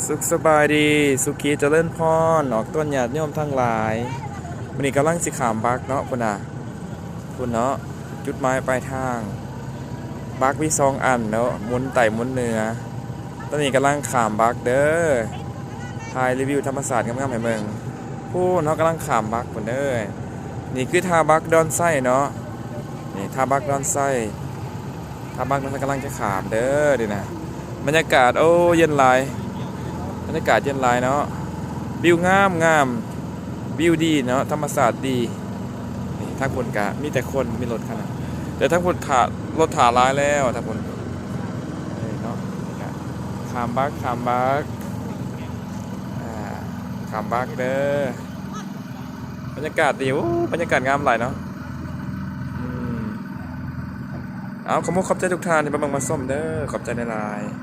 ສຸກສະບາຍດີ ສຸຂີຈະເລີນພອນ ອອກຕົນຍາດໂຍມທັງຫຼາຍ. ມື້ນີ້ກຳລັງຊິຂ້າມບັກເນາະ ພຸ້ນນະ ພຸ້ນເນາະ ຈຸດໝາຍປາຍທາງ. ບັກມີສອງອັນເນາະ ໝູນໃຕ້ໝູນເໜືອ. ຕອນນີ້ກຳລັງຂ້າມບັກເດີ ຖ່າຍຣີວິວທຳມະຊາດງາມໆໃຫ້ເບິ່ງ. ພຸ້ນ ເຮົາກຳລັງຂ້າມບັກພຸ້ນເດີ. ນີ້ຄືທ່າບັກດອນໄຊເນາະ ນີ້ທ່າບັກດອນໄຊ. ທ່າບັກນະ ກຳລັງຈະຂ້າມເດີນີ້ນະ. ບັນຍາກາດ ໂອ້ ເຢັນຫຼາຍ ບັນຍາກາດເຢັນຫຼາຍເນາະ. ວິວງາມໆ ວິວດີເນາະ ທຳມະຊາດດີ. ນີ້ທາງພຸ້ນກະມີແຕ່ຄົນ ມີລົດຄັນນະ ແຕ່ທາງພຸ້ນຖ້າ ລົດຖ້າຫຼາຍແລ້ວທາງພຸ້ນ. ນີ້ເນາະ ນີ້ກະຂ້າມບັກ ຂ້າມບັກ ອ່າ ຂ້າມບັກເດີ. ບັນຍາກາດດີ ໂອ້ ບັນຍາກາດງາມຫຼາຍເນາະ. ອືມ ເອົາ ຂອບມຸກຂອບໃຈທຸກທ່ານທີ່ມາເບິ່ງມາຊົມເດີ ຂອບໃຈຫຼາຍໆ.